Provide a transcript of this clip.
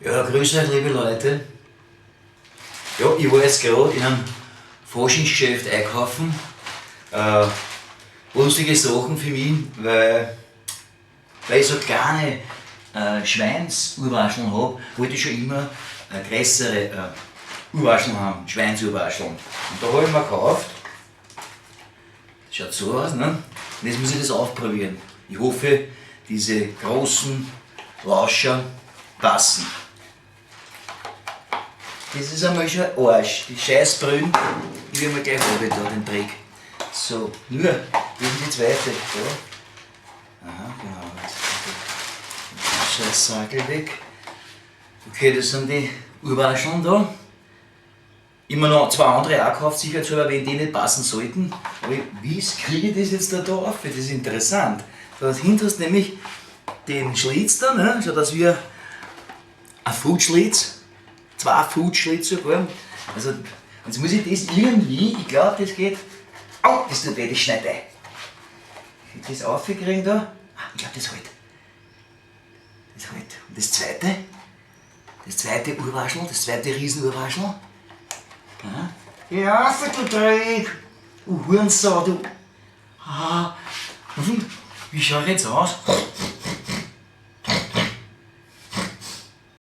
Ja, grüß euch, liebe Leute. Ja, ich war jetzt gerade in einem Faschingsgeschäft einkaufen. Lustige Sachen für mich, weil ich so kleine Schweinsurwascheln hab, wollte ich schon immer größere Urwascheln haben, Schweinsurwascheln. Und da habe ich mir gekauft. Das schaut so aus, ne? Und jetzt muss ich das aufprobieren. Ich hoffe, diese großen Lauscher passen. Das ist einmal schon ein Arsch. Die Scheißbrühen, die werden wir gleich runter da, den Dreck. So, nur, das ist die zweite. Da. Aha, genau. Jetzt kommt der Scheiß Sackel weg. Okay, das sind die Urwascheln da. Immer noch zwei andere auch gekauft, sicherheitshalber, wenn die nicht passen sollten. Aber wie kriege ich das jetzt da auf? Das ist interessant. Da hinten hast du nämlich den Schlitz da, ne? Schaut aus wie ein Foodschlitz. Zwei Foodschlitz sogar. Also, jetzt muss ich das irgendwie, ich glaube, das geht. Au, das tut weh, das schneidet ein. Ich das aufkriegen da. Ah, ich glaube, das hält. Das hält. Und das zweite Urwaschel, das zweite Riesenurwaschel. Ja, auf, du Dreck! Du Hurensau, du! Ah, und wie schau ich jetzt aus?